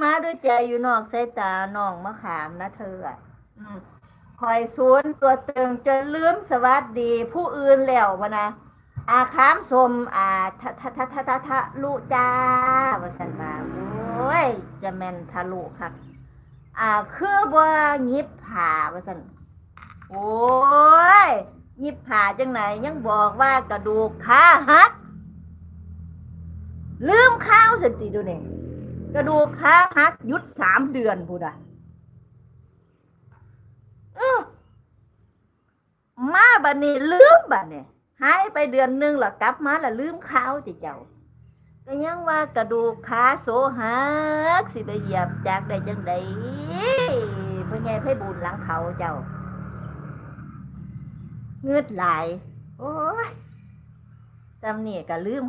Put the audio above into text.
ມາດ້ວຍໃຈຢູ່ນອກສາຍຕາ ນ້ອງມະຂາມນະເທີອະ. ອືມ ຂ້ອຍສູນຕົວເຕີງຈົນລືມສະຫວັດດີຜູ້ອື່ນແລ້ວ ພຸ້ນນະ. ອາ ຄາມສົມ ອາ ທະ ທະ ທະ ທະ ທະ ທະລຸຈ້າ ວ່າຊັ້ນວ່າ. ໂອ້ຍ ຈະແມ່ນທະລຸຄັກ. ອາ ຄືບໍ່ຫຍິບຜ້າ ວ່າຊັ້ນ. ໂອ້ຍ ຫຍິບຜ້າຈັ່ງໃດ ຍັງບອກວ່າກະດູກຂາຫັກ. ລືມຂ່າວຊັ້ນຕິ ດູນີ້ ກະດູກຂາຫັກ ຢຸດສາມເດືອນພຸ້ນນະ. ເອີ ມາບັດນີ້ລືມ ບັດນີ້ຫາຍໄປເດືອນໜຶ່ງ ລະກັບມາລະລືມຂ່າວຕິເຈົ້າ. ກະຍັງວ່າກະດູກຂາໂສຫັກ ຊິໄປຢຽບຈັກໄດ້ຈັ່ງໃດ ພໍ່ໃຫຍ່ໄພບູນຫຼັງເຂົາເຈົ້າ. ງຶດຫຼາຍ ໂອ້ຍ ສ່ຳນີ້ກະລືມ